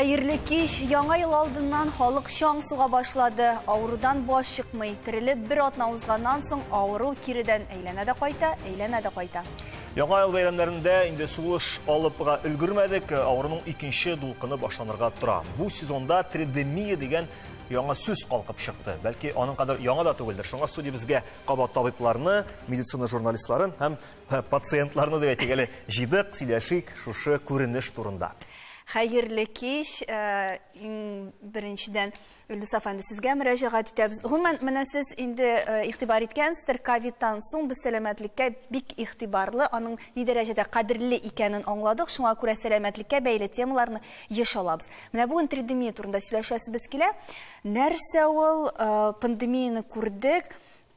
Хәерле кич. Яңа ел алдыннан халык чаң суга башлады. Авырудан баш чыкмый. Терелеп бер атна узганнан соң авыру киредән әйләнә дә кайта, әйләнә дә кайта. Яңа ел бәйрәмнәрендә инде сулыш алыпга өлгермәдек. Авыруның икенче дулкыны башланырга тора. Бу сезонда тридемия дигән яңа сүз калкып чыкты. Бәлки аның кадәр яңа да түгелдер. Шуңа студиябезгә кабат табибларны, медицина журналистларын һәм пациентларны дип әйтик әле җыйдык, сөйләшик шушы күренеш турында. Хәерле кич, иң беренчедән Илдус әфәнде, сезгә мөрәҗәгать итәбез. Гомумән, менә сез инде игътибар иткәнсездер, ковидтан соң без сәламәтлеккә бик игътибарлы, аның ни дәрәҗәдә кадерле икәнен аңладык, шуңа күрә сәламәтлеккә бәйле темаларны еш алабыз. Менә бүген тридемия турында сөйләшәсебез килә. Нәрсә ул, пандемияне күрдек,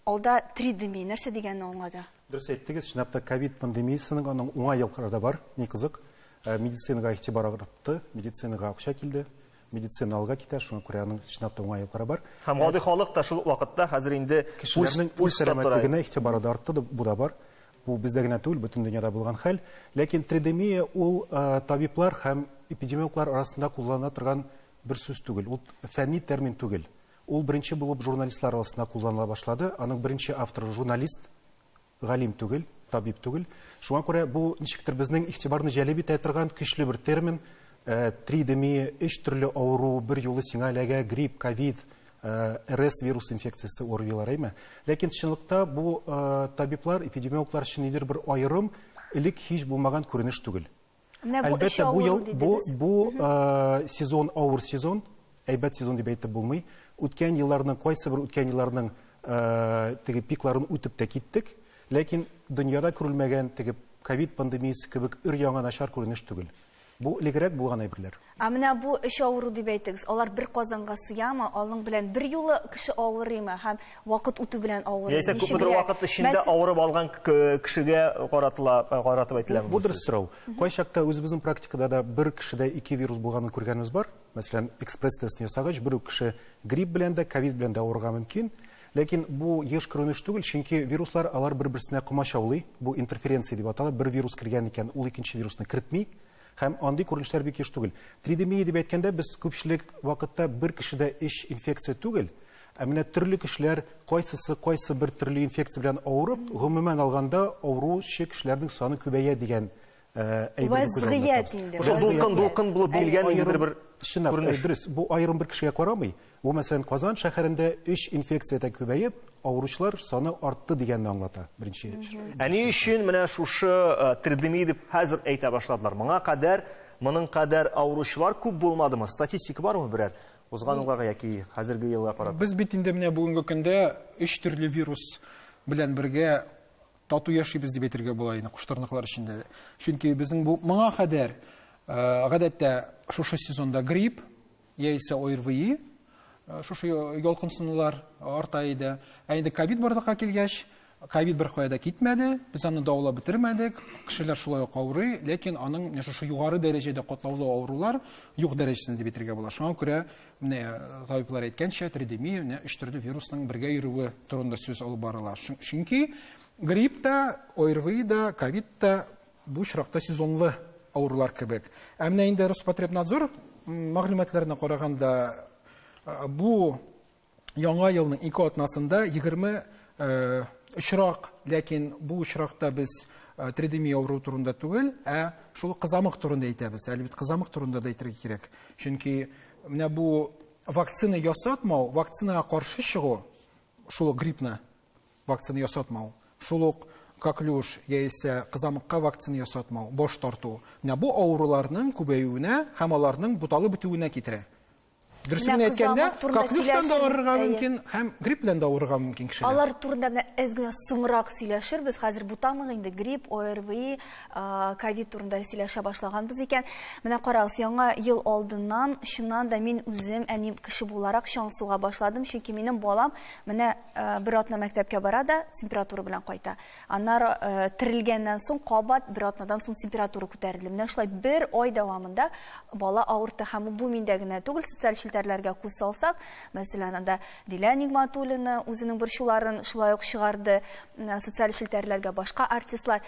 алда тридемия нәрсә дигәнне аңлады? Дөрес әйттегез, чынлап та ковид пандемиясенең аның уңай яклары да бар, ни кызык. Медицинага игътибар артты, медицинага акча килде, медицина алга китә, шуңа күрә аның чынлап та уңай яклары бар. Һәм гади халык та шул вакытта хәзер инде кешеләрнең үз сәламәтлегенә игътибары да артты, бу да бар. Бу бездә генә түгел, бөтен дөньяда булган хәл. Ләкин тридемия ул табиблар һәм эпидемиологлар арасында кулланыла торган бер сүз түгел, ул фәнни термин түгел. Ул беренче булып журналистлар арасында кулланыла башлады. Аның беренче авторы журналист, галим түгел, табиб түгел. Шуңа күрә бу ничектер безнең игътибарны җәлеп итә торган көчле бер термин. Тридемия, өч төрле авыру бер юлы сиңа эләгә, грипп, ковид, РС вирус инфекциясе, ОРВИлар, әйме? Ләкин чынлыкта бу табиблар, эпидемиологлар өчен нидер бер аерым, элек һич булмаган күренеш түгел. Әлбәттә, бу ел, бу сезон авыр сезон, әйбәт сезон дип әйтеп булмый. Үткән елларның, кайсы бер үткән елларның теге пикларын үтеп тә киттек. Ләкин дөньяда күрелмәгән теге ковид пандемиясе кебек өр-яңа начар күренеш түгел. Бу элегрәк булган әйберләр. Ә менә бу өч авыру дип әйтегез, алар бер казанга сыямы, аның белән бер юлы кеше авырыймы һәм вакыт үтү белән авырыймы? Яисә күпмедер вакыт эчендә авырып алган кешегә каратыла, каратып әйтеләме? Бу дөрес сорау. Кайчакта үзебезнең практикада да бер кешедә ике вирус булганын күргәнебез бар. Мәсәлән, экспресс-тестны ясагач, бер үк кеше грипп белән дә, ковид белән дә авырырга мөмкин. Ләкин бу еш күренеш түгел, чөнки вируслар алар бер-берсенә комачаулый. Бу интерференция дип атала. Бер вирус кергән икән, ул икенче вирусны кертми. Һәм андый күренешләр бик еш түгел. Тридемия дип әйткәндә, без күпчелек вакытта бер кешедә өч инфекция түгел, ә менә төрле кешеләр кайсысы кайсы бер төрле инфекция белән авырып, гомумән алганда авыручы кешеләрнең саны күбәя дигән әйберне күз алдына тотабыз. Шул дулкын булып килгән инде бер күренеш. Дөрес, бу аерым бер кешегә карамый. Бу, мәсәлән, Казан шәһәрендә өч инфекция дә күбәеп, авыручылар саны артты дигәнне аңлата беренче. Ә ни өчен менә шушы тридемия дип хәзер әйтә башладылар? Моңа кадәр, моның кадәр авыручылар күп булмадымы? Статистика бармы берәр? Узган елга яки хәзерге елга карата? Без бит инде менә бүгенге көндә өч төрле вирус белән бергә тату яшибез дип әйтергә була инде, куштырныклар эчендә. Чөнки безнең бу моңа кадәр гадәттә шушы сезонда грипп яисә ОРВИ, шушы ялкынсынулар арта иде. Ә инде ковид барлыкка килгәч, ковид бер кая да китмәде, без аны дәвалап бетермәдек, кешеләр шулай ук авырый, ләкин аның менә шушы югары дәрәҗәдә катлаулы авырулар юк дәрәҗәсендә дип әйтергә була. Шуңа күрә менә табиблар әйткәнчә, тридемия менә өч төрле вирусның бергә йөрүе турында сүз алып барыла. Чөнки грипп та, ОРВИ да, ковид та бу очракта сезонлы авырулар кебек. Ә менә инде Роспотребнадзор мәгълүматларына караганда, бу яңа елның ике атнасында 20 очрак, ләкин бу очракта без тридемия авыруы турында түгел, ә шул кызамык турында әйтәбез. Әле бит кызамык турында да әйтергә кирәк. Чөнки менә бу вакцина ясатмау, вакцинага каршы чыгу, шул ук гриппны вакцина ясатмау, шул ук коклюш яисә кызамыкка вакцина ясатмау, баш тарту. Менә бу авыруларның күбәюенә һәм аларның буталып бетүенә китерә. Дөресен Менә әйткәндә, кызамык турында коклюш белән дә сөйләшер- авырырга Әйе. мөмкин һәм грипп белән дә авырырга мөмкин кешеләр. Алар турында менә әз генә соңрак сөйләшербез. Хәзер бутамык инде грипп, ОРВИ, ковид турында сөйләшә башлаганбыз икән. Менә карагыз, яңа ел алдыннан чыннан да мин үзем әни кеше буларак чаң суга башладым, чөнки минем балам менә бер атна мәктәпкә бара да температура белән кайта. Аннары терелгәннән соң кабат бер атнадан соң температура күтәрелде. Менә шулай бер ай дәвамында бала авырты һәм бу миндә генә түгел, социаль челтәрләргә күз салсак, мәсәлән, анда Дилә Нигматуллина үзенең борчуларын шулай ук чыгарды, социаль челтәрләргә башка артистлар.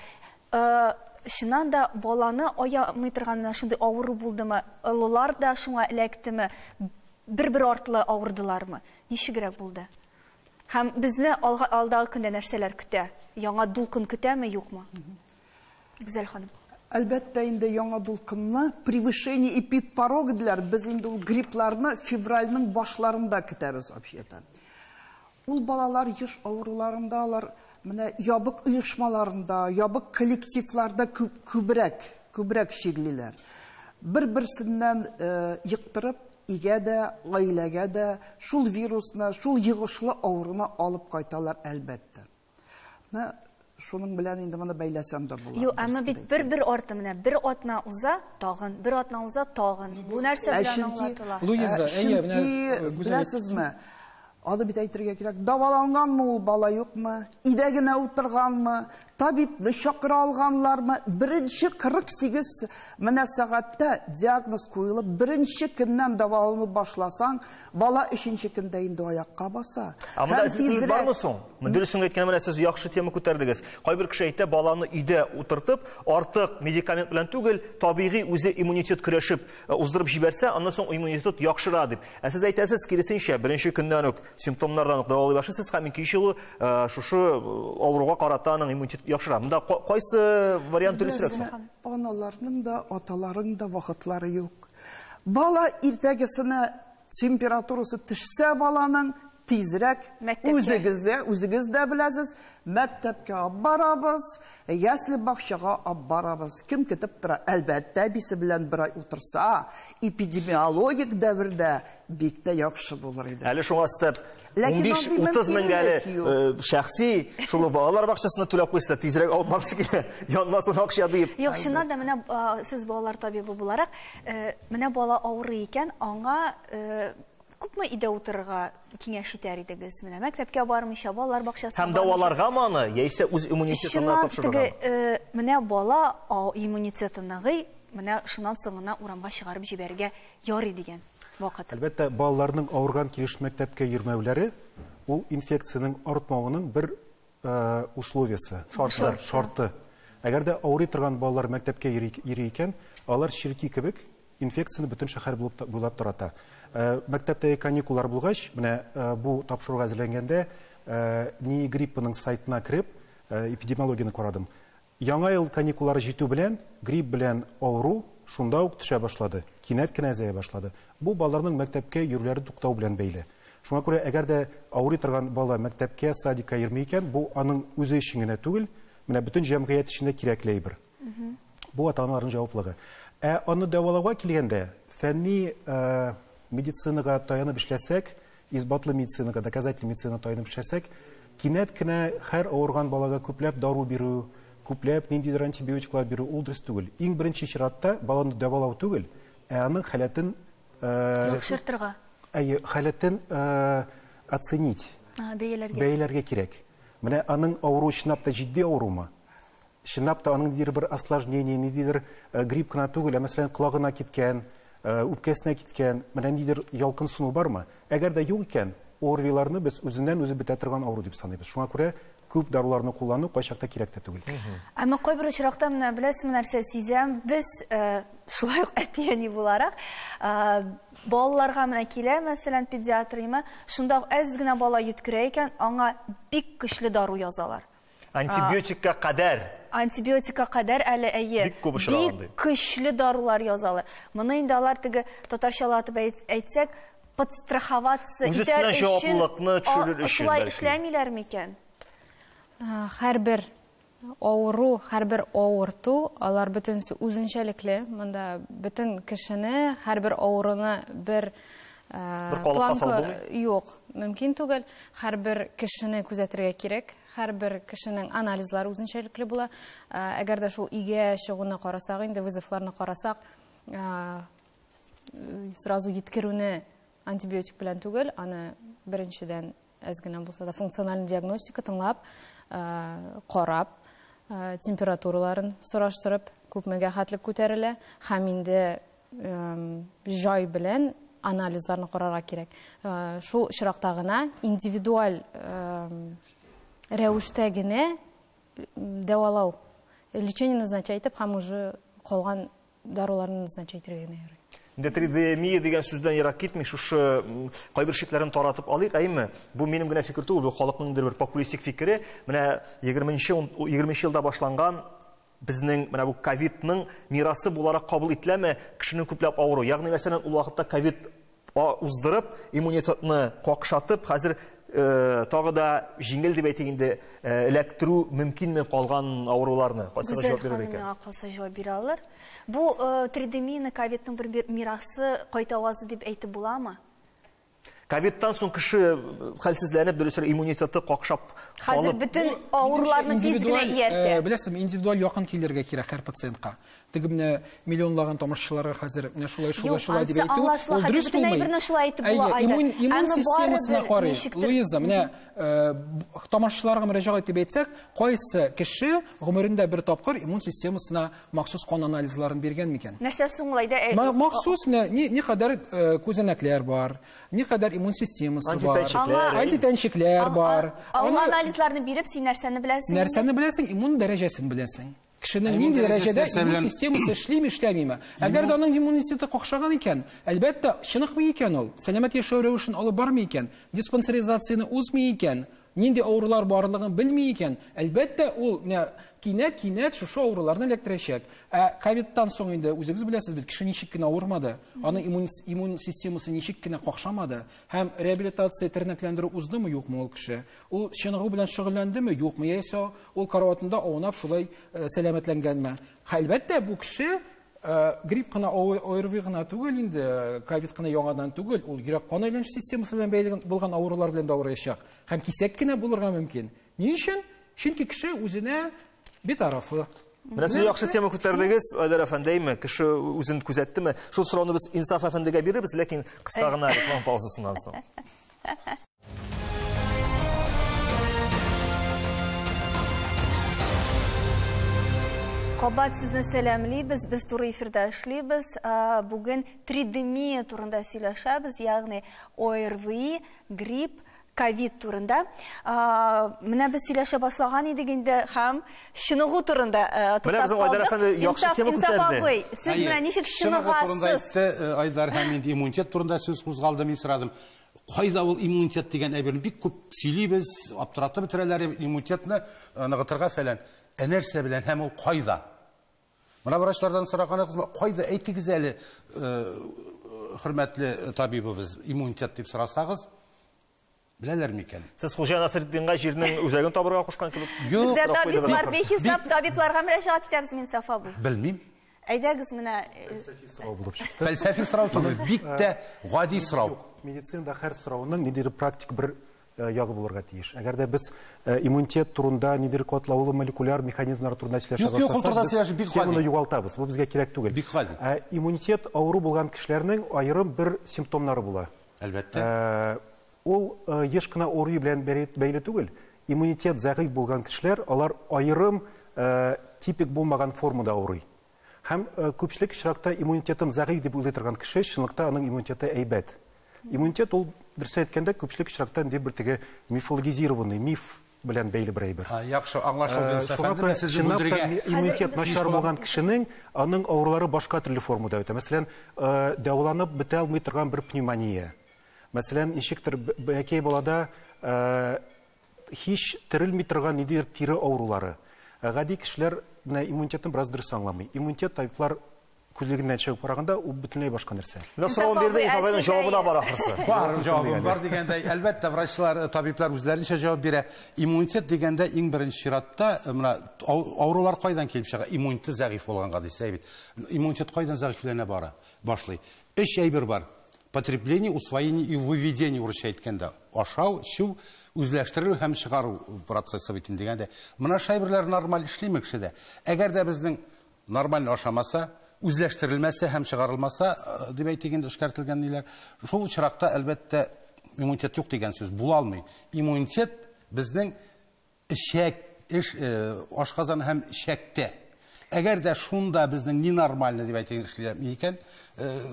Чыннан да баланы аямый торган менә шундый авыру булдымы? Олылар да шуңа эләктеме? Бер-бер артлы авырдылармы? Ничегрәк булды? Һәм безне алга, алдагы көндә нәрсәләр көтә? Яңа дулкын көтәме, юкмы? Гүзәл ханым. Әлбәттә инде яңа дулкынны превышение эпидпорога диләр. Без инде ул гриппларны февральнең башларында көтәбез вообще-то. Ул балалар еш авыруларында алар менә ябык оешмаларында, ябык коллективларда күп, күбрәк, күбрәк чирлиләр. Бер-берсеннән йоктырып, өйгә дә, гаиләгә дә шул вирусны, шул йогышлы авыруны алып кайталар, әлбәттә. Менә шуның белән инде моны бәйләсәм дә була. Юк, әмма бит бер-бер арты менә бер атна уза, тагын, бер атна уза, тагын. Бу нәрсә белән аңлатыла? Луиза, әйе, менә беләсезме? Аны бит әйтергә кирәк, дәваланганмы ул бала, юкмы, өйдә генә утырганмы, табибны чакыра алганлармы? Беренче 48 менә сәгатьтә диагноз куелып, беренче көннән дәвалану башласаң, бала өченче көндә инде аякка баса. Ә монда эзлеклелек бармы соң? Дөресен әйткәндә, менә сез яхшы тема күтәрдегез. Кайбер кеше әйтә, баланы өйдә утыртып, артык медикамент белән түгел, табигый үзе иммунитет көрәшеп уздырып җибәрсә, аннан соң иммунитет яхшыра дип. Ә сез әйтәсез, киресенчә, беренче көннән үк симптомнардан ук дәвалый башлыйсыз һәм икенче юлы шушы авыруга карата аның иммунитет яхшыра. Монда кайсы вариант дөресрәк соң? Аналарның да, аталарның да вакытлары юк. Бала иртәгесенә температурасы төшсә баланың, тизрәк үзегез дә, үзегез дә беләсез, мәктәпкә алып барабыз, ясле бакчага алып барабыз. Кем көтеп тора? Әлбәттә, әбисе белән бер ай утырса, эпидемиологик дәвердә бик тә яхшы булыр иде. Әле шуңа өстәп, 15-30 меңгә әле шәхси шул балалар бакчасына түләп куйса, тизрәк алып барасы килә, янмасын акча диеп. Юк, чыннан да менә сез балалар табибы буларак, менә бала авырый икән, аңа күпме өйдә утырырга киңәш итәр идегез? Менә мәктәпкә бармыйча, балалар бакчасына бармыйча. Һәм дәваларгамы аны, яисә үз иммунитетына тапшырыргамы? Чыннан теге, менә бала иммунитеты ныгый, менә шуннан соң гына урамга чыгарып җибәрергә ярый дигән вакыт. Әлбәттә, балаларның авырган килеш мәктәпкә йөрмәүләре, ул инфекциянең артмавының бер условиесе, шарты. Әгәр дә авырый торган балалар мәктәпкә йөри икән, алар черки кебек инфекцияне бөтен шәһәр буйлап тарата. Мәктәптәге каникуллар булгач, менә бу тапшыруга әзерләнгәндә, НИИ гриппының сайтына кереп, эпидемиологияне карадым. Яңа ел каникуллары җитү белән грипп белән авыру шунда ук төшә башлады, кинәт кенә әзәя башлады. Бу балаларның мәктәпкә йөрүләре туктау белән бәйле. Шуңа күрә, әгәр дә авырый торган бала мәктәпкә, садикка йөрми икән, бу аның үзе өчен генә түгел, менә бөтен җәмгыять өчен дә кирәкле әйбер. Бу ата-аналарның җаваплылыгы. Ә аны дәвалауга килгәндә, фәнни медицинага таянып эшләсәк, исбатлы медицинага, доказательный медицинага таянып эшләсәк, кинәт кенә һәр авырган балага күпләп дару бирү, күпләп ниндидер антибиотиклар бирү ул дөрес түгел. Иң беренче чиратта баланы дәвалау түгел, ә аның халәтен, яхшыртырга. Әйе, халәтен оценить. Бәяләргә. Бәяләргә кирәк. Менә аның авыруы чынлап та җитди авырумы? Чынлап та аның ниндидер бер осложнение, ниндидер грипп кына түгел, ә мәсәлән колагына киткән, үпкәсенә киткән, менә ниндидер ялкынсыну бармы? Әгәр дә юк икән, ОРВИларны без үзеннән үзе бетә торган авыру дип саныйбыз. Шуңа күрә күп даруларны куллану кайчакта кирәк тә түгел. Әмма кайбер очракта менә беләсезме нәрсә сизәм, без шулай ук әти-әни буларак, балаларга менә килә, мәсәлән, педиатр име, шунда ук әз генә бала йөткерә икән, аңа бик көчле дару язалар. Антибиотикка кадәр. Антибиотикка кадәр әле, әйе. Бик күп очраган ди. Бик көчле дарулар язалар. Моны инде алар теге татарчалатып әйтсәк, подстраховаться Үз итәр өстенә өчен җаваплылыкны төшерер өчен, шулай бәлки. эшләмиләр микән? Һәрбер авыру, һәрбер авырту, алар бөтенесе үзенчәлекле. Монда бөтен кешене, һәрбер авыруны бер, Бер калыпка салып планка булмый? юк, мөмкин түгел. Һәрбер кешене күзәтергә кирәк. Һәрбер кешенең анализлары үзенчәлекле була. Әгәр дә шул өйгә чыгуны карасак, инде вызовларны карасак, сразу йиткерүне антибиотик белән түгел, аны беренчедән әз генә булса да функциональ диагностика тыңлап, карап, температураларын сораштырып, күпмегә хәтлек күтәрелә һәм инде җай белән анализларны карарга кирәк. Шул очракта гына индивидуаль рәвештә генә дәвалау Лечение назначать итеп һәм уже калган даруларны назначать итәргә генә ярый. Инде тридемия дигән сүздән ерак китми, шушы кайбер шикләрен таратып алыйк, әйме? Бу минем генә фикер түгел, бу халыкның бер популистик фикере. Менә 20 елда башланган безнең менә бу ковидның мирасы буларак кабул ителәме кешенең күпләп авыру. Ягъни мәсәлән, ул вакытта ковид уздырып, иммунитетны какшатып, хәзер тагы да җиңел дип әйтик инде, эләктерү мөмкинме калган авыруларны? Кайсыга җавап бирер икән? Миңа калса җавап бирә алыр. Бу тридемияне ковидның бер мирасы кайтавазы дип әйтеп буламы? Ковидтан соң кеше хәлсезләнеп, дөресрәк иммунитеты какшап калып, хәзер бөтен авыруларны тиз генә ияртә. Беләсезме, индивидуаль якын килергә кирәк һәр пациентка. Теге менә миллионлаган тамашачыларга хәзер менә шулай шулай шулай дип әйтү, ул дөрес булмый. Иммун системасына карый. Луиза, менә тамашачыларга мөрәҗәгать итеп әйтсәк, кайсы кеше гомерендә бер тапкыр иммун системасына махсус кан анализларын биргән микән? Нәрсә соң ул әйдә? Махсус менә никадәр күзәнәкләр бар, никадәр иммун системасы бар, антитәнчекләр бар. Аңа анализларны биреп, син нәрсәне беләсең? Нәрсәне беләсең, иммун дәрәҗәсен беләсең. Кешенең нинди дәрәҗәдә иммун системасы эшлиме, эшләмиме? Әгәр дә аның иммунитеты какшаган икән, әлбәттә, чыныкмый икән ул, сәламәт яшәү рәвешен алып бармый икән, диспансеризацияне узмый икән, нинди авырулар барлыгын белми икән, әлбәттә, ул кинәт-кинәт шушы авыруларны эләктерәчәк. Ә ковидтан соң инде үзегез беләсез бит, кеше ничек кенә авырмады, аның иммун системасы ничек кенә какшамады, һәм реабилитация, тернәкләндерү уздымы, юкмы ул кеше? Ул чыныгу белән шөгыльләндеме, юкмы, яисә ул караватында аунап шулай сәламәтләнгәнме? Әлбәттә, бу кеше грипп кына, ОРВИ гына түгел инде, ковид кына яңадан түгел, ул йөрәк-кан әйләнеше системасы белән бәйле булган авырулар белән дә авырыячак. Һәм кисәк кенә булырга мөмкин. Ни өчен? Чөнки кеше үзенә битарафлы. Менә сез яхшы тема күтәрдегез, Айдар әфәнде, кеше үзен күзәттеме? Шул сорауны без Инсаф әфәндегә бирербез, ләкин кыска гына реклама паузасыннан соң. Кабат сезне сәламлибез, без туры эфирда эшлибез. Бүген тридемия турында сөйләшәбез, ягъни ОРВИ, грипп, ковид турында. Менә без сөйләшә башлаган идек инде һәм чыныгу турында туктап калдык. Инсаф абый, сез менә ничек чыныгасыз? Чыныгу турында әйтте Айдар, һәм инде иммунитет турында сүз кузгалды, мин сорадым. Кайда ул иммунитет дигән әйберне бик күп сөйлибез, аптыратып бетерәләр иммунитетны ныгытырга фәлән. Ә нәрсә белән һәм ул кайда? Менә врачлардан сораган кызма, кайда әйтегез әле, хөрмәтле табибыбыз, иммунитет дип сорасагыз, беләләр микән? Сез Хуҗа Насретдинга җирнең үзәген табырга кушкан кебек. Юк, бездә табиблар бихисап табибларга мөрәҗәгать итәбез, Инсаф абый. Белмим. Әйдәгез менә фәлсәфи сорау булып чыкты. Фәлсәфи сорау түгел, бик тә гади сорау. Медицинада һәр сорауның ниндидер практик бер ягы булырга тиеш. Әгәр дә без иммунитет турында ниндидер катлаулы молекуляр механизмнар турында сөйләшә башласак, без теманы югалтабыз. Бу безгә кирәк түгел. Бик гади. Иммунитет авыру булган кешеләрнең аерым бер симптомнары була. Әлбәттә. Ул еш кына ОРВИ белән бәйле түгел. Иммунитет зәгыйфь булган кешеләр, алар аерым типик булмаган формада авырый. Һәм күпчелек очракта иммунитетым зәгыйфь дип уйлый торган кеше, чынлыкта аның иммунитеты әйбәт. Иммунитет ул, дөрес әйткәндә, күпчелек очракта инде бер теге мифологизированный миф белән бәйле бер әйбер. Яхшы, аңлашылды, әфәндем, сезне бүлдерергә. Иммунитет начар булган кешенең аның авырулары башка төрле формада үтә. Мәсәлән, дәваланып бетә алмый торган бер пневмония. Мәсәлән, ничектер бәләкәй балада һич терелми торган ниндидер тире авырулары. Гади кешеләр менә иммунитетны бераз дөрес аңламый. Иммунитет табиблар күзлегеннән чыгып караганда ул бөтенләй башка нәрсә. Менә соравын бирде, Инсаф абыйның җавабы да бар ахрысы. Бар, җавабым бар дигәндә, әлбәттә, врачлар, табиблар үзләренчә җавап бирә. Иммунитет дигәндә иң беренче чиратта менә авырулар кайдан килеп чыга? Иммунитет зәгыйфь булганга дисә бит. Иммунитет кайдан зәгыйфьләнә бара башлый? Өч әйбер бар. Потребление, усвоение и выведение урысча әйткәндә. Ашау, эчү, үзләштерү һәм чыгару процессы бит инде дигәндә. Менә шәйберләр нормаль эшлиме кешедә? Әгәр дә безнең нормаль ашамаса, үзләштерелмәсә һәм чыгарылмаса, дип әйтик инде, эшкәртелгән ниләр, шул очракта әлбәттә иммунитет юк дигән сүз була алмый. Иммунитет безнең эчәк, эш, ашказан һәм эчәктә. Әгәр дә шунда безнең ненормально дип әйтик эшләми икән,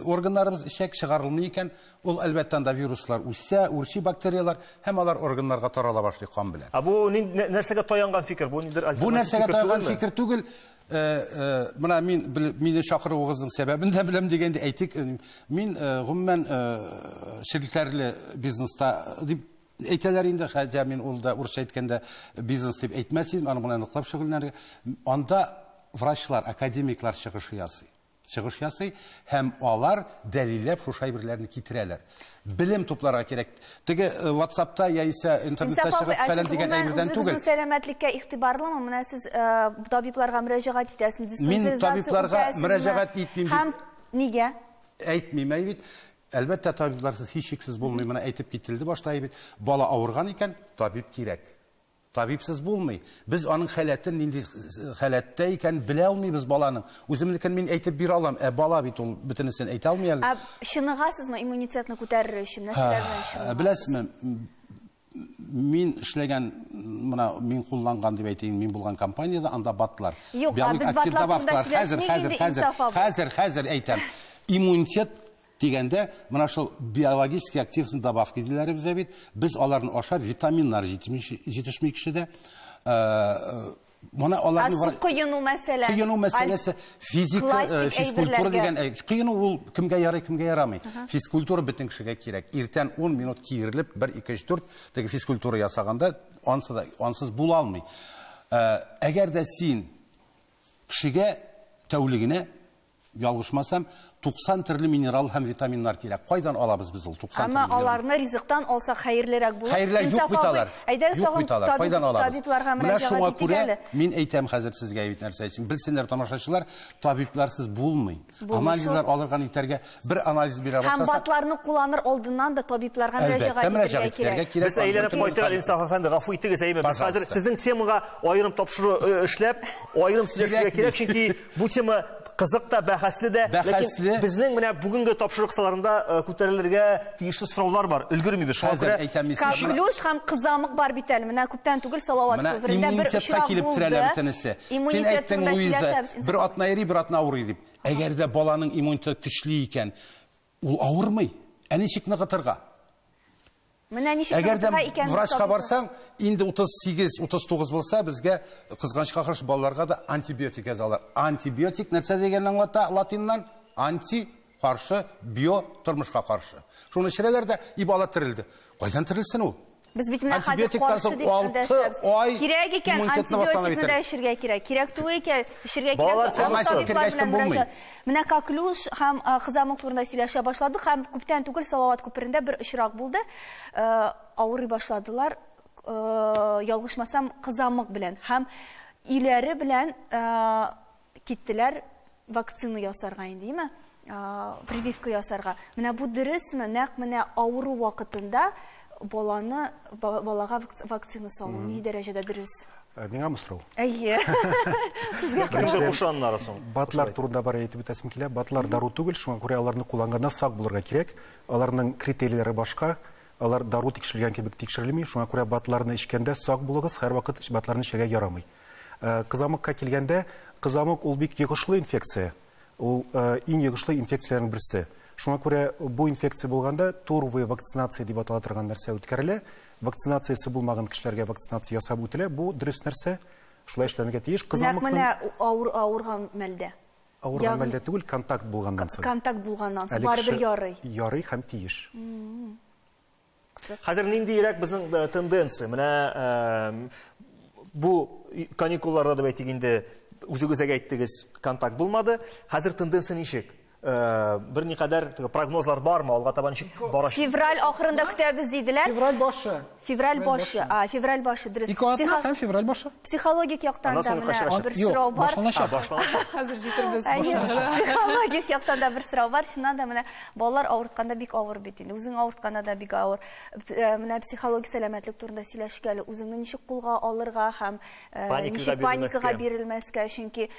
органнарыбыз эчәк чыгарылмый икән, ул әлбәттә анда вируслар үсә, үрчи бактерияләр һәм алар органнарга тарала башлый кан белән. Ә бу нәрсәгә таянган фикер? Бу ниндидер альтернатив Бу нәрсәгә таянган фикер түгел. Менә мин мине чакыруыгызның сәбәбен дә беләм дигәндә әйтик, мин гомумән челтәрле бизнеста дип әйтәләр инде, хәтта мин ул да урысча әйткәндә бизнес дип әйтмәс идем, аның белән ныклап шөгыльләнергә. Анда врачлар, академиклар чыгышы ясый. Чыгыш ясый һәм алар дәлилләп шушы әйберләрне китерәләр. Белем тупларга кирәк. Теге WhatsAppта яисә интернетта чыгып фәлән дигән әйбердән түгел. Сез сәламәтлеккә игътибарлымы? Менә сез табибларга мөрәҗәгать итәсезме? Мин табибларга мөрәҗәгать итмим. Һәм нигә? Әйтмим, әй бит. Әлбәттә, табибларсыз һичшиксез булмый. Менә әйтеп кителде башта бит. Бала авырган икән, табиб кирәк. Табибсыз булмый. Без аның халәтен нинди халәттә икән белә алмыйбыз баланың. Үземнекен мин әйтеп бирә алам, ә бала бит ул бөтенесен әйтә алмый әле. Ә чыныгасызмы иммунитетны күтәрер өчен? Нәрсәләр белән чыныгасыз? Беләсезме, мин эшләгән, менә мин кулланган дип әйтәйин, мин булган компаниядә анда батлар. Юк, без батлар турында сөйләшмик инде, Инсаф абый. Хәзер әйтәм. Иммунитет дигәндә, менә шул биологически активный добавки диләр безгә бит. Без аларны ашап витаминнар җитешми кешедә. Моны аларны Ә коену мәсьәлә. Коену мәсьәләсе, физика, физкультура дигән, коену ул кемгә ярый, кемгә ярамый. Физкультура бөтен кешегә кирәк. Иртән 10 минут киерелеп, 1 2 3 4 теге физкультура ясаганда ансыз була алмый. Әгәр дә син кешегә тәүлегенә ялгышмасам, 90 төрле минерал һәм витаминнар кирәк. Кайдан алабыз без ул 90 төрле? Әмма аларны ризыктан алсак хәерлерәк булыр. Хәерлерәк юк бит алар. Әйдәгез тагын табибларга мөрәҗәгать итик әле. Мин әйтәм хәзер сезгә бит нәрсә өчен. Белсеннәр тамашачылар, табибларсыз булмый. Анализлар алырга итәргә бер анализ бирә башласа. Һәм батларны кулланыр алдыннан да табибларга мөрәҗәгать итәргә кирәк. Без әйләнеп кайтыйк әле, Инсаф әфәнде, гафу итегез, әйме. Без хәзер сезнең темага аерым тапшыру эшләп, аерым сөйләшергә кирәк, чөнки бу тема кызык та, бәхәсле дә, ләкин безнең менә бүгенге тапшыру кысаларында күтәрелергә тиешле сораулар бар. Өлгермибез. Шуңа күрә коклюш һәм кызамык бар бит әле. Менә күптән түгел Салават күперендә бер очрак булды. Син әйттең, Луиза, бер атна йөри, бер атна авырый дип. Әгәр дә баланың иммунитеты көчле икән, ул авырмый. Ә ничек ныгытырга? Менә ничек Әгәр дә ныгытырга икәнен врачка табиб- барсаң, инде 38, 39 булса, безгә кызганычка каршы балаларга да антибиотик язалар. Антибиотик нәрсә дигәнне аңлата латиннан? Анти каршы, био тормышка каршы. Шуны эчерәләр дә, и бала терелде. Кайдан терелсен ул? Без бит менә хәзер Антибиотиктан каршы соң дип алты эндәшәбез. ай Кирәк икән, иммунитетны восстановить антибиотикны да итәргә. эчергә кирәк. Кирәк түгел икән, эчергә кирәк. Балалар Аны темасы табиблар кергәч белән булмый. мөрәҗәгать. Менә коклюш һәм кызамык турында сөйләшә башладык һәм күптән түгел Салават күперендә бер очрак булды. Авырый башладылар, ялгышмасам, кызамык белән һәм өйләре белән киттеләр вакцина ясарга инде, димме? Прививка ясарга. Менә бу дөресме? Нәкъ менә авыру вакытында балага вакцина салу ни дәрәҗәдә дөрес? Миңа сорау. Әйе. Сезгә Беренче кушаннары соң. Батлар турында бар әйтеп үтәсем килә. Батлар дару түгел, шуңа күрә аларны кулланганда сак булырга кирәк. Аларның критерийләре башка. Алар дару тикшерелгән кебек тикшерелми, шуңа күрә батларны эчкәндә сак булыгыз, һәрвакыт батларны эчәргә ярамый. Кызамыкка килгәндә, кызамык ул бик йогышлы инфекция. Ул иң йогышлы инфекцияләрнең берсе. Шуңа күрә бу инфекция булганда туровая вакцинация дип атала торган нәрсә үткәрелә. Вакцинациясе булмаган кешеләргә вакцинация ясап үтелә. Бу дөрес нәрсә. Шулай эшләнергә тиеш. Нәкъ Кызамыкның менә авырган мәлдә. Авырган мәлдә түгел, контакт булганнан соң. Контакт булганнан соң Әле барыбер кеше ярый. Ярый һәм тиеш. Хәзер ниндирәк безнең тенденция? Менә бу каникулларда дип әйтик инде, үзегез әйттегез, контакт булмады. Хәзер тенденция ничек? Берникадәр теге прогнозлар бармы? Алга таба ничек барачак? Февраль ахырында көтәбез диделәр. Февраль башы. Февраль башы. А, февраль башы, дөрес. Ике атна һәм февраль башы. Психологик яктан Аннан да соң менә кайчан бер Юк, сорау бар. башланачак. А, башланачак. Хәзер җитербез. Әйе, психологик яктан да бер сорау бар. Чыннан да менә балалар авыртканда бик авыр бит инде. Үзең авыртканда да бик авыр. Менә психологик сәламәтлек турында сөйләшик әле. Үзеңне ничек кулга алырга һәм Паникага ничек паникага бирелмәскә. бирелмәскә, чөнки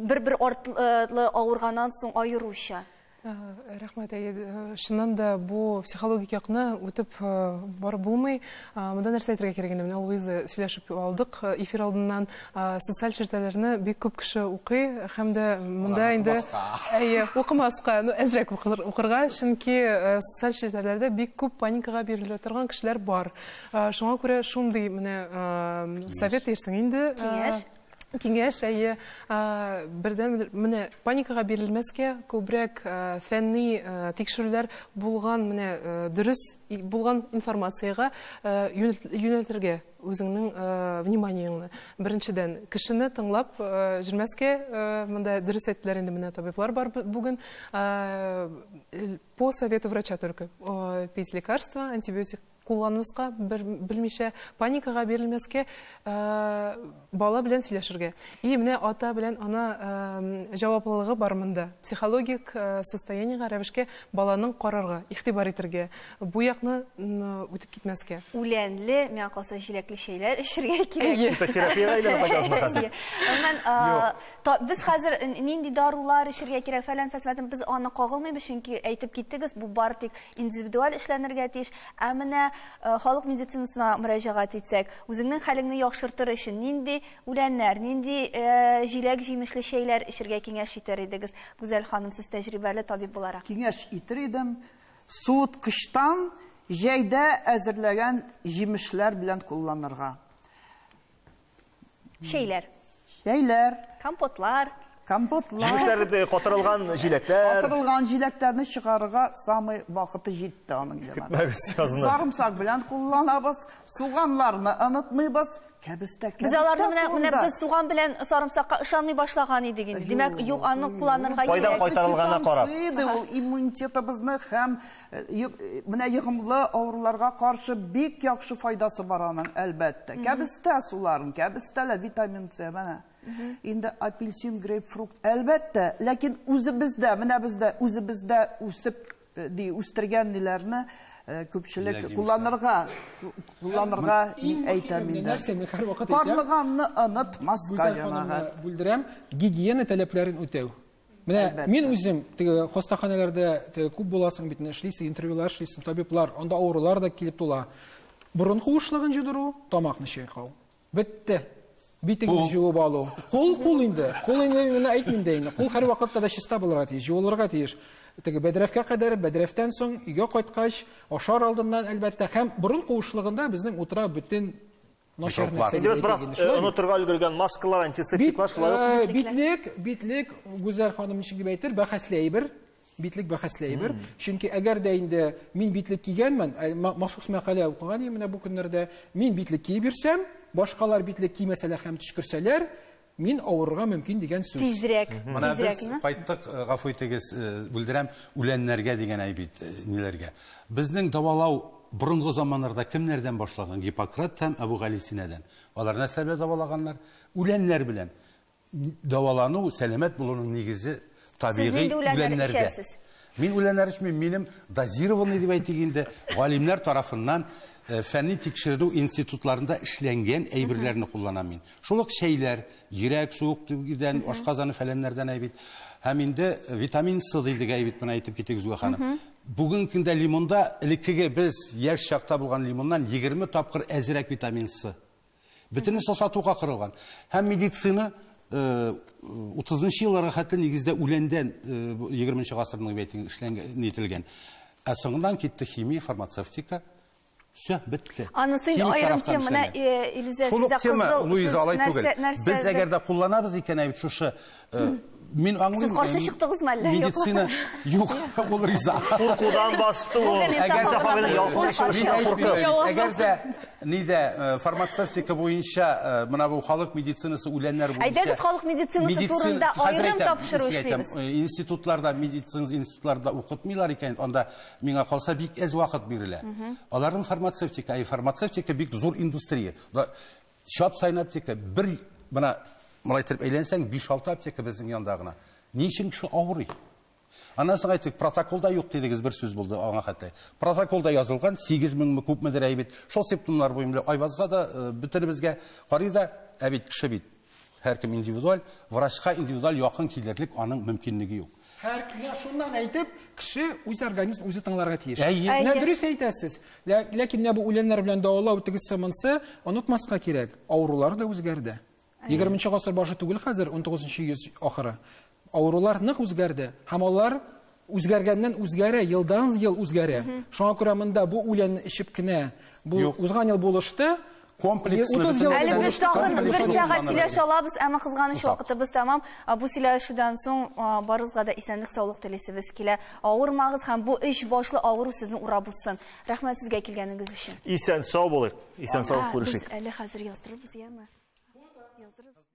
бер-бер артлы авырганнан соң аеруча. Рәхмәт, әйе. Чыннан да бу психологик якны үтеп барып булмый. Монда нәрсә әйтергә кирәк инде? Менә Луиза сөйләшеп алдык эфир алдыннан. Социаль челтәрләрне бик күп кеше укый һәм дә монда инде әйе, укымаска, ну әзрәк укырга, чөнки социаль челтәрләрдә бик күп паникага бирелә торган кешеләр бар. Шуңа күрә шундый менә совет дирсең инде. Киңәш. Киңәш, әйе, бердән менә паникага бирелмәскә, күбрәк фәнни тикшерүләр булган, менә дөрес булган информациягә юнәлтергә үзеңнең вниманиеңне. Беренчедән, кешене тыңлап йөрмәскә, монда дөрес әйттеләр инде, менә табиблар бар бүген. По совету врача только пить лекарства, антибиотик кулланмаска, белмичә, паникага бирелмәскә, бала белән сөйләшергә. И менә ата белән ана җаваплылыгы бар монда. Психологик состояниега рәвешкә баланың карарга, игътибар итергә, бу якны үтеп китмәскә. Үләнле, миңа калса, җиләкле чәйләр эчергә кирәк. Фитотерапиягә әйләнеп кайтабызмы хәзер? Гомумән, без хәзер нинди дарулар эчергә кирәк, фәлән фәсмәтен без аны кагылмыйбыз, чөнки әйтеп киттегез, бу бары тик индивидуаль эшләнергә тиеш. Ә менә халык медицинасына мөрәҗәгать итсәк, үзеңнең хәлеңне яхшыртыр өчен нинди үләннәр, нинди җиләк-җимешле чәйләр эчергә киңәш итәр идегез? Гүзәл ханым, сез тәҗрибәле табиб буларак. Киңәш итер идем, суыткычтан җәйдә әзерләгән җимешләр белән кулланырга. Чәйләр. Чәйләр. Компотлар. Компотлар. Җимешләр катырылган җиләкләр. Катырылган җиләкләрне чыгарырга самый вакыты җитте аның җәмәгать. Көтмәгез язны. Сарымсак белән кулланабыз, суганнарны онытмыйбыз. Кәбестә, Без аларны кәбестә менә суында. без суган белән сарымсакка ышанмый башлаган идек инде. Димәк, юк, аны кулланырга Кайдан кирәк. кайтарылганына карап. Фитонциды ул иммунитетыбызны һәм менә йогымлы авыруларга каршы бик яхшы файдасы бар аның, әлбәттә. Кәбестә суларын, кәбестәләр витамин С, менә. Инде апельсин, грейпфрукт, әлбәттә, ләкин үзебездә, менә бездә үзебездә үсеп, ди, үстергән ниләрне күпчелек кулланырга, кулланырга әйтәм инде. Нәрсә, мин һәрвакыт әйтәм. Карлыганны онытмаска, Гүзәл ханымны җәмәгать. бүлдерәм, гигиена таләпләрен үтәү. Менә мин үзем теге хастаханәләрдә теге күп буласың бит, эшлисең, интервьюлар эшлисең, табиблар, анда авырулар да килеп тула. Борын куышлыгын җыдыру, тамакны чайкау. Бетте. Битеңне җуып алу. Кул, кул инде. Кул инде, менә әйтмим дә инде. Кул һәр вакытта да чиста булырга тиеш, җуылырга тиеш. Теге бәдрәфкә кадәр, бәдрәфтән соң өйгә кайткач, ашар алдыннан әлбәттә һәм борын куышлыгында безнең утыра бөтен начар нәрсә. Инде без бераз онытырга өлгергән маскалар, антисептиклар шулай ук. Битлек, битлек, Гүзәл ханым ничек дип әйтер, бәхәсле әйбер. Битлек бәхәсле әйбер. Чөнки әгәр дә инде мин битлек кигәнмен, махсус мәкалә укыган идем менә бу көннәрдә, мин битлек киеп йөрсәм, башкалар битлек кимәсәләр һәм төчкерсәләр, мин авырырга мөмкин дигән сүз. Тизрәк, Менә без тизрәкме? кайттык, гафу итегез, бүлдерәм, үләннәргә дигән әйбит, ниләргә. Безнең дәвалау борынгы заманнарда кемнәрдән башлаган? Гиппократ һәм Әбүгалисинәдән. Алар нәрсә белән дәвалаганнар? Үләннәр белән. Дәвалану, сәламәт булуның нигезе табигый Сез нинди үләннәр үләннәрдә. эчәсез? Мин үләннәр эчмим, минем дозированный дип әйтик инде, галимнәр тарафыннан фәнни тикшерү институтларында эшләнгән әйберләрне кулланам мин. Шул ук чәйләр, йөрәк суык тигүдән, ашказаны фәләннәрдән әйбит. Һәм инде витамин С дидек әйбит, менә әйтеп китик Зуя ханым. Бүгенге көндә лимонда элеккеге без яшь чакта булган лимоннан 20 тапкыр әзрәк витамин С. Бөтенесе сатуга корылган. Һәм медицина утызынчы елларга хәтле нигездә үләндән егерменче гасырның бит эшләнгән, нителгән. Ә соңыннан китте химия, фармацевтика. Все, бетте. Анысы инде Химик аерым тарафтан тема, менә, эшләнә. Илүзә, Шул ук сездә тема, кызыл, Луиза, сез алай түгел. нәрсә, нәрсә Без әгәр дә кулланабыз икән, әйбит, шушы, мин аңлыйм, Сез каршы чыктыгызмы әллә? Юк. Медицина юк, ул риза. Куркудан басты ул. Бүген Әгәр Инсаф дә абыйның мин ялкынлы әйтмим, чыгышы әгәр дә нидә фармацевтика буенча, менә бу халык медицинасы үләннәр буенча. Әйдәгез халык медицинасы Медицина- турында Хәзер аерым әйтәм, тапшыру сезгә әйтәм, эшлибез. Институтларда, медицина институтларда укытмыйлар икән, анда миңа калса бик әз вакыт бирелә. Аларның фармацевтика, әй, фармацевтика бик зур индустрия. Да, чат сайын аптека, бер, менә, малай итеп әйләнсәң, биш-алты аптека безнең янда гына. Ни өчен кеше авырый? Аннан соң әйттек, протоколда юк дидегез, бер сүз булды аңа хәтта. Протоколда язылган сигез меңме күпмедер әйбит. Шул симптомнар буенча Айвазга да, бөтенебезгә карый да, ә бит кеше бит. Һәркем индивидуаль, врачка индивидуаль якын килерлек аның мөмкинлеге юк. Һәр менә шуннан әйтеп, кеше үз организм үзе тыңларга тиеш. Әйе. Менә Әйе. дөрес әйтәсез. Ләкин менә бу үләннәр белән дәвалау тегесе монсы онытмаска кирәк. Авырулар да үзгәрде. 20 гасыр башы түгел хәзер, 19 йөз ахыры. Авырулар нык үзгәрде һәм алар үзгәргәннән үзгәрә, елдан ел үзгәрә. Шуңа күрә монда бу үләнне эчеп кенә, бу Юк. узган ел булышты. Комплекслы 30 ел бөтен Әле без Комплекслы тагын бер комплекслы сәгать кулланырга сөйләшә алабыз, әмма кызганыч Озак. вакытыбыз тәмам. Бу сөйләшүдән соң барыгызга да исәнлек, саулык телисебез килә. Авырмагыз һәм бу өч башлы авыру сезне урап узсын. Рәхмәт сезгә килгәнегез өчен. Исән сау булыйк. Исән сау Без күрешик. әле хәзер яздырырбыз, яме? Яздырырбыз.